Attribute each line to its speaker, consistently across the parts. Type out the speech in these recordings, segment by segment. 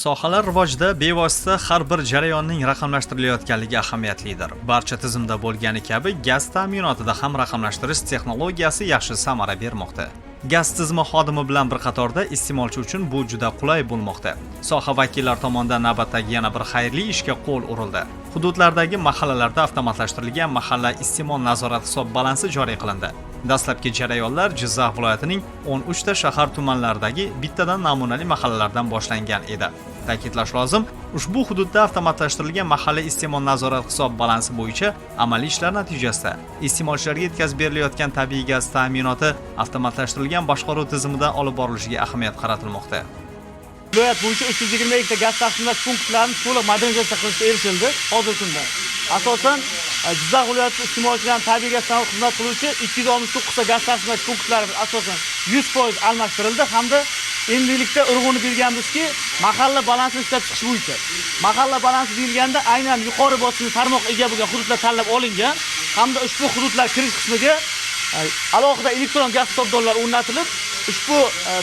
Speaker 1: Sohalar rivojida bevosita har bir jarayonning raqamlashtirilayotganligi ahamiyatlidir. Barcha tizimda bo'lgani kabi gaz ta'minotida ham raqamlashtirish texnologiyasi yaxshi samara bermoqda. Gaz tizimi xodimi bilan bir qatorda iste'molchi uchun bu juda qulay bo'lmoqda. Soha vakillari tomonidan navbatdagi yana bir xayrli ishga qo'l urildi. Hududlardagi mahallalarda avtomatlashtirilgan mahalla iste'mol nazorat hisob balansi joriy qilindi. Dastlabki jarayonlar Jizzax viloyatining 13 ta shahar tumanlaridagi bittadan namunali mahallalardan boshlangan edi. Ta'kidlash lozim, ushbu hududda avtomatlashtirilgan mahalla iste'mol nazorat hisob balansi bo'yicha amaliy ishlar natijasida iste'molchilarga yetkazib berilayotgan tabiiy gaz ta'minoti avtomatlashtirilgan boshqaruv tizimida olib borilishiga ahamiyat qaratilmoqda.
Speaker 2: Viloyat bo'yicha 322 ta gaz taqsimlash punktlarini to'liq modernizatsiya qilishga erishildi hozirgi kunda. Asosan Jizzax viloyati iste'molchilarini tabiiy gaz bilan xizmat qiluvchi 269 ta gaz taqsimlash punktlari asosan 100% almashtirildi hamda endilikda urg'uni berganmizki, mahalla balansini ishlab chiqish bo'yicha. Mahalla balansi deyilganda aynan yuqori bosimli tarmoq ega bo'lgan hududlar tanlab olingan hamda ushbu hududlar kirish qismiga alohida elektron gaz hisobdorlar o'rnatilib, ushbu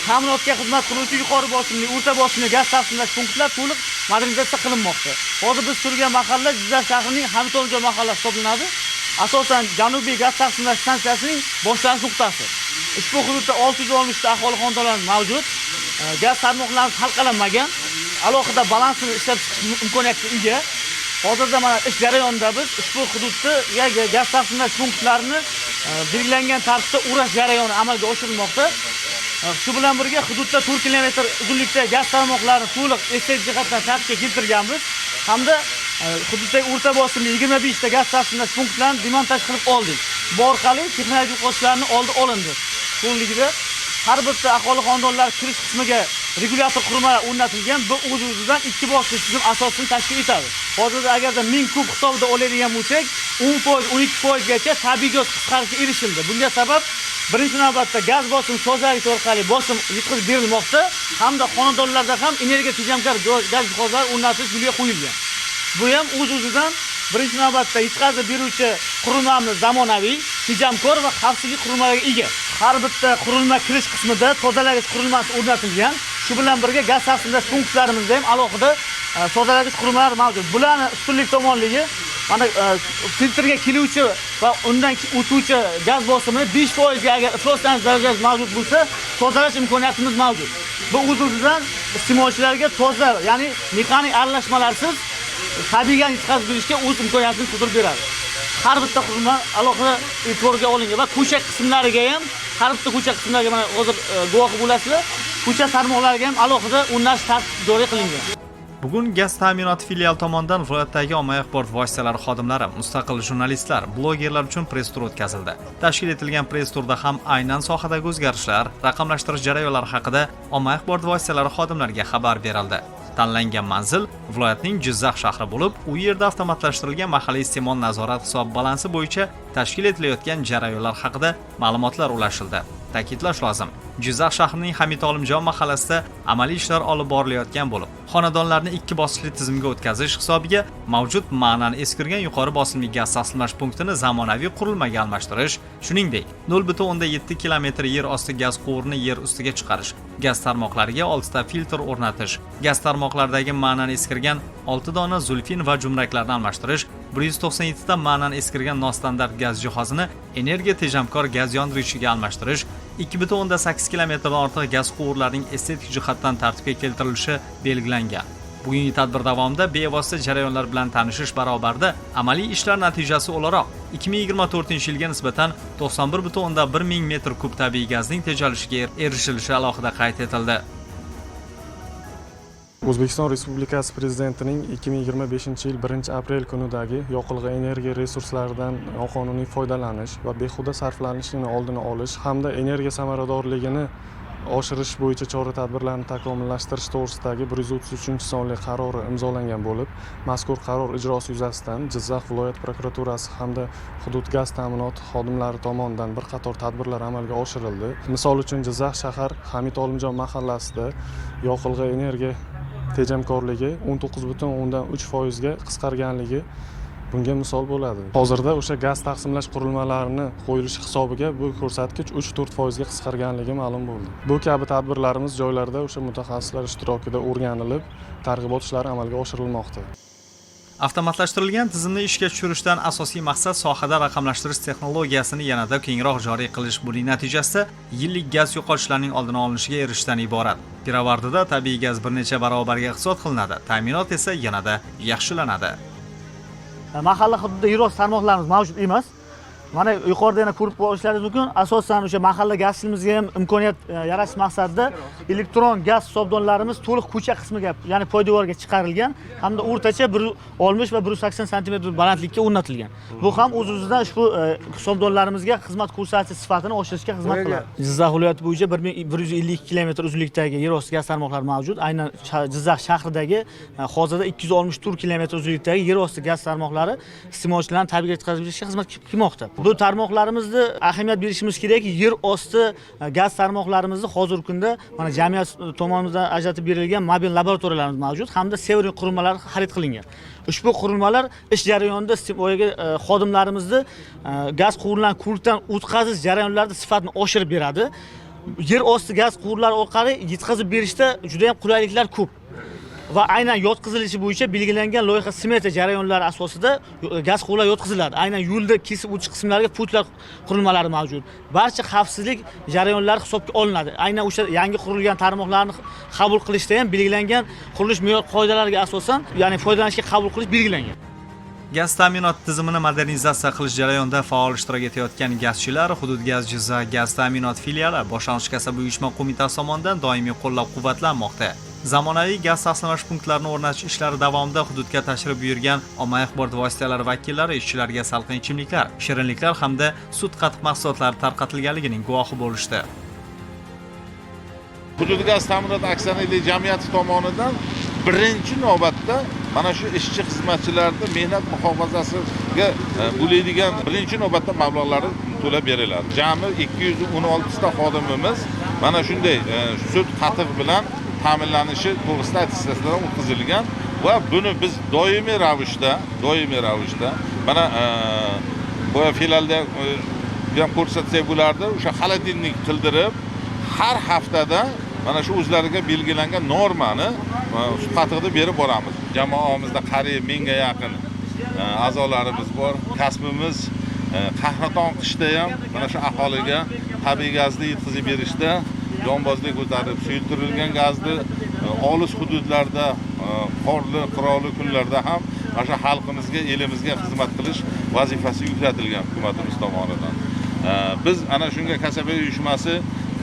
Speaker 2: ta'minotga xizmat qiluvchi yuqori bosimli, o'rta bosimli gaz taqsimlash punktlar to'liq modernizatsiya qilinmoqda. Hozir biz turgan mahalla Jizzax shahrining Hamid Olimjon mahallasi hisoblanadi. Asosan Janubiy gaz taqsimlash stansiyasining boshlanish nuqtasi. Ushbu hududda 660 ta aholi xonadonlari mavjud. Gaz tarmoqlari halqalanmagan. Alohida balansini ishlab chiqish imkoniyatiga ega. Hozirda mana ish jarayonida biz ushbu hududda gaz taqsimlash punktlarini belgilangan tartibda urash jarayoni amalga oshirilmoqda. Shu bilan birga hududda 4 kilometr uzunlikda gaz tarmoqlarini to'liq estetik jihatdan tartibga keltirganmiz hamda hududdagi o'rta bosimli 25 ta gaz taqsimlash punktlarini demontaj qilib oldik. Bu orqali texnologik yo'qotishlarni oldi olindi. To'liqligida har bitta aholi xonadonlari kirish qismiga regulyator qurilmalar o'rnatilgan. Bu o'z o'zidan ikki bosqichli tizim asosini tashkil etadi. Hozirda agarda 1000 kub hisobida oladigan bo'lsak, 10%, 12% gacha tabiiy gaz qisqarishiga erishildi. Bunga sabab birinchi navbatda gaz bosim tozalagich orqali bosim yetkazib berilmoqda hamda xonadonlarda ham energiya tejamkor gaz jihozlari o'rnatilish yo'lga qo'yilgan. Bu ham o'z o'zidan birinchi navbatda yetkazib beruvchi qurilmamiz zamonaviy, tejamkor va xavfsizlik qurilmalariga ega. Har bitta qurilma kirish qismida tozalagich qurilmasi o'rnatilgan. Shu bilan birga gaz taqsimlash punktlarimizda ham alohida tozalagich qurilmalar mavjud. Bularni ustunlik tomonligi mana filtrga keluvchi va undan o'tuvchi gaz bosimi 5% ga agar ifloslanish darajasi mavjud bo'lsa, tozalash imkoniyatimiz mavjud. Bu o'z o'zidan iste'molchilarga toza, ya'ni mexanik aralashmalarsiz tabiiy gaz yetkazib berishga o'z imkoniyatini tug'dirib beradi. Har bitta qurilma alohida e'tiborga olingan va ko'cha qismlariga ham, har bitta ko'cha qismlariga mana hozir guvohi bo'lasizlar, ko'cha tarmoqlariga ham alohida o'rnatish tartib joriy qilingan.
Speaker 1: Bugun gaz ta'minoti filiali tomonidan viloyatdagi ommaviy axborot vositalari xodimlari, mustaqil jurnalistlar, blogerlar uchun press tur o'tkazildi. Tashkil etilgan press turda ham aynan sohadagi o'zgarishlar, raqamlashtirish jarayonlari haqida ommaviy axborot vositalari xodimlariga xabar berildi. Tanlangan manzil viloyatning Jizzax shahri bo'lib, u yerda avtomatlashtirilgan mahalliy iste'mol nazorat hisob balansi bo'yicha tashkil etilayotgan jarayonlar haqida ma'lumotlar ulashildi. Ta'kidlash lozim, Jizzax shahrining Hamid Olimjon mahallasida amaliy ishlar olib borilayotgan bo'lib, xonadonlarni ikki bosqichli tizimga o'tkazish hisobiga mavjud ma'nan eskirgan yuqori bosimli gaz taqsimlash punktini zamonaviy qurilmaga almashtirish, shuningdek, 0,7 kilometr yer osti gaz quvurini yer ustiga chiqarish, gaz tarmoqlariga 6 ta filtr o'rnatish, gaz tarmoqlaridagi ma'nan eskirgan 6 dona zulfin va jumraklarni almashtirish, 197 ta ma'nan eskirgan nostandart gaz jihozini energiya tejamkor gaz yondirgichiga almashtirish, 2,8 kilometrdan ortiq gaz quvurlarining estetik jihatdan tartibga keltirilishi belgilangan. Bugungi tadbir davomida bevosita jarayonlar bilan tanishish barobarida amaliy ishlar natijasi o'laroq 2024-yilga nisbatan 91,1 ming metr kub tabiiy gazning tejalishiga erishilishi alohida qayd etildi.
Speaker 3: O'zbekiston Respublikasi Prezidentining 2025 yil 1 aprel kunidagi yoqilg'i energiya resurslaridan noqonuniy foydalanish va behuda sarflanishini oldini olish hamda energiya samaradorligini oshirish bo'yicha chora tadbirlarni takomillashtirish to'g'risidagi 133-sonli qarori imzolangan bo'lib, mazkur qaror ijrosi yuzasidan Jizzax viloyat prokuraturasi hamda hudud gaz ta'minoti xodimlari tomonidan bir qator tadbirlar amalga oshirildi. Misol uchun, Jizzax shahar Hamid Olimjon mahallasida yoqilg'i energiya tejamkorligi 19,3 foizga qisqarganligi bunga misol bo'ladi. Hozirda o'sha gaz taqsimlash qurilmalarini qo'yilishi hisobiga bu ko'rsatkich 3-4% ga qisqarganligi ma'lum bo'ldi. Bu kabi tadbirlarimiz joylarda o'sha mutaxassislar ishtirokida o'rganilib, targ'ibot ishlari amalga oshirilmoqda.
Speaker 1: Avtomatlashtirilgan tizimni ishga tushirishdan asosiy maqsad sohada raqamlashtirish texnologiyasini yanada kengroq joriy qilish, buning natijasida yillik gaz yo'qotishlarining oldini olinishiga erishishdan iborat. Pirovardida tabiiy gaz bir necha barobarga iqtisod qilinadi, ta'minot esa yanada yaxshilanadi.
Speaker 2: Mahalla hududida yerosti tarmoqlarimiz mavjud emas. Mana yuqorida yana ko'rib olishlaringiz mumkin. Asosan o'sha mahalla gazchilimizga ham imkoniyat yaratish maqsadida elektron gaz hisobdonlarimiz to'liq ko'cha qismiga, ya'ni poydevorga chiqarilgan hamda o'rtacha 160 va 180 santimetr balandlikka o'rnatilgan. Bu ham o'z o'zidan ushbu hisobdonlarimizga xizmat ko'rsatish sifatini oshirishga xizmat qiladi. Jizzax viloyati bo'yicha 1152 kilometr uzunlikdagi yerosti gaz tarmoqlari mavjud. Aynan Jizzax shahridagi hozirda 264 kilometr uzunlikdagi yerosti gaz tarmoqlari iste'molchilarni tabiiy gaz yetkazib berishga xizmat qilmoqda. Bu tarmoqlarimizni ahamiyat berishimiz kerakki, yer osti gaz tarmoqlarimizni hozirgi kunda mana jamiyat tomonidan ajratib berilgan mobil laboratoriyalarimiz mavjud hamda severing qurilmalari xarid qilingan. Ushbu qurilmalar ish jarayonida boyagi xodimlarimizni gaz quvurlarini ko'rikdan o'tkazish jarayonlarida sifatini oshirib beradi. Yer osti gaz quvurlari orqali yetkazib berishda juda ham qulayliklar ko'p va aynan yotqizilishi bo'yicha belgilangan loyiha smeta jarayonlari asosida gaz quvurlari yotqiziladi. Aynan yo'lda kesib o'tish qismlariga pultlar qurilmalari mavjud. Barcha xavfsizlik jarayonlari hisobga olinadi. Aynan o'sha yangi qurilgan tarmoqlarni qabul qilishda ham belgilangan qurilish me'yor qoidalariga asosan, ya'ni foydalanishga qabul qilish belgilangan.
Speaker 1: Gaz ta'minoti tizimini modernizatsiya qilish jarayonida faol ishtirok etayotgan gazchilar Hududgaz Jizzax gaz ta'minoti filiali boshlang'ich kasaba uyushma qo'mitasi tomonidan doimiy qo'llab-quvvatlanmoqda. Zamonaviy gaz taqsimlash punktlarini o'rnatish ishlari davomida hududga tashrif buyurgan ommaviy axborot vositalari vakillari ishchilarga salqin ichimliklar, shirinliklar hamda sut qatiq mahsulotlari tarqatilganligining guvohi bo'lishdi.
Speaker 4: Hududgaz ta'minot aksionerlik jamiyati tomonidan birinchi navbatda mana shu ishchi xizmatchilarni mehnat muhofazasiga bo'ladigan birinchi navbatda mablag'lari to'lab beriladi. Jami 216 ta xodimimiz mana shunday sut qatiq bilan ta'minlanishi to'g'risida attestatsiyadan o'tkazilgan va buni biz doimiy ravishda mana boya filialda ham ko'rsatsak bo'lardi, o'sha холодильник qildirib, har haftada mana shu o'zlariga belgilangan normani sut qatiqni berib boramiz. Jamoamizda qariyb 1000ga yaqin a'zolarimiz bor. Kasbimiz qahraton qishda ham mana shu aholiga tabiiy gazni yetkazib berishda jonbozlik ko'tarib, suyultirilgan gazni olis hududlarda qorli, qirolli kunlarda ham mana shu xalqimizga, elimizga xizmat qilish vazifasi yuklatilgan hukumatimiz tomonidan. Biz ana shunga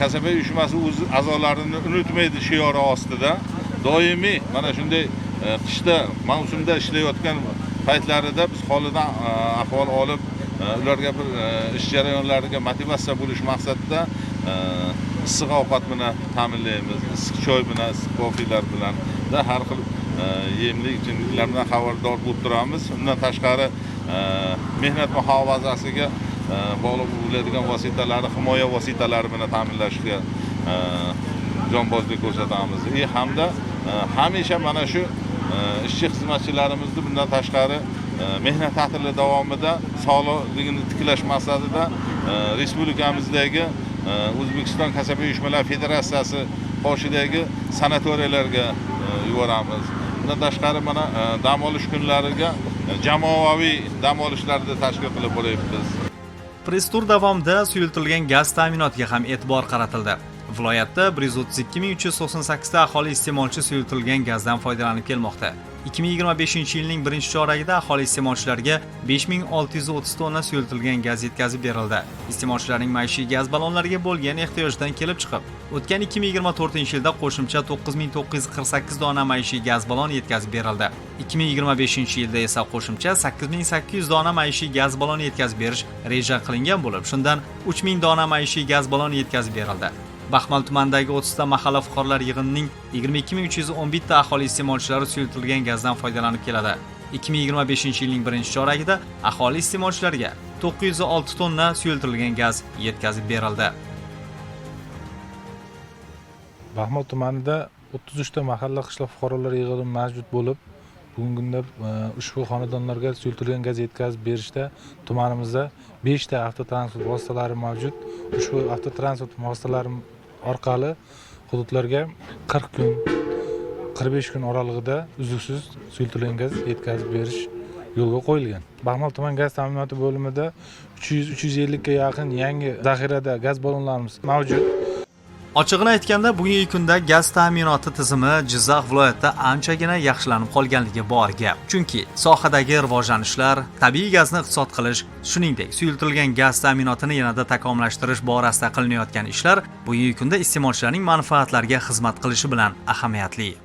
Speaker 4: kasaba uyushmasi o'z a'zolarini unutmaydi shiori ostida doimiy mana shunday qishda mavsumda ishlayotgan paytlarida biz holidan ahvol olib, ularga bir ish jarayonlariga motivatsiya bo'lish maqsadida issiq ovqat bilan ta'minlaymiz, issiq choy bilan, issiq kofelar bilan da har xil yemlik ichimliklar bilan xabardor bo'lib turamiz. Undan tashqari mehnat muhofazasiga bog'liq bo'ladigan vositalarni, himoya vositalari bilan ta'minlashga jonbozlik ko'rsatamiz и hamda hamisha mana shu ishchi xizmatchilarimizni bundan tashqari mehnat ta'tili davomida sog'lig'ini tiklash maqsadida respublikamizdagi O'zbekiston kasaba uyushmalari federatsiyasi qoshidagi sanatoriyalarga yuboramiz. Bundan tashqari mana dam olish kunlariga jamoaviy dam olishlarni tashkil qilib boryapmiz.
Speaker 1: Press tur davomida suyultirilgan gaz ta'minotiga ham e'tibor qaratildi. Viloyatda 132 398 ta aholi iste'molchi suyultirilgan gazdan foydalanib kelmoqda. 2025 yilning birinchi choragida aholi iste'molchilariga 5630 tonna suyultirilgan gaz yetkazib berildi. Iste'molchilarning maishiy gaz ballonlariga bo'lgan ehtiyojidan kelib chiqib, o'tgan 2024 yilda qo'shimcha 9948 dona maishiy gaz ballon yetkazib berildi. 2025 yilda esa qo'shimcha 8800 dona maishiy gaz ballon yetkazib berish reja qilingan bo'lib, shundan 3000 dona maishiy gaz ballon yetkazib berildi. Baxmal tumanidagi 30 ta mahalla fuqarolar yig'inining 22 311 ta aholi iste'molchilari suyultirilgan gazdan foydalanib keladi. 2025 yilning birinchi choragida aholi iste'molchilariga 906 tonna suyultirilgan gaz yetkazib berildi.
Speaker 5: Baxmal tumanida 33 ta mahalla, qishloq fuqarolar yig'ini mavjud bo'lib, Bugungi kunda ushbu xonadonlarga suyultirilgan gaz yetkazib berishda tumanimizda 5 ta avtotransport vositalari mavjud. Ushbu avtotransport vositalari orqali hududlarga 40 kun, 45 kun oralig'ida uzluksiz suyultirilgan gaz yetkazib berish yo'lga qo'yilgan. Baxmal tuman gaz ta'minoti bo'limida 300-350 ga yaqin yangi zaxirada gaz ballonlarimiz mavjud.
Speaker 1: Ochig'ini aytganda, bugungi kunda gaz ta'minoti tizimi Jizzax viloyatida anchagina yaxshilanib qolganligi bor gap. Chunki sohadagi rivojlanishlar, tabiiy gazni iqtisod qilish, shuningdek, suyultirilgan gaz ta'minotini yanada takomillashtirish borasida qilinayotgan ishlar bugungi kunda iste'molchilarning manfaatlariga xizmat qilishi bilan ahamiyatli.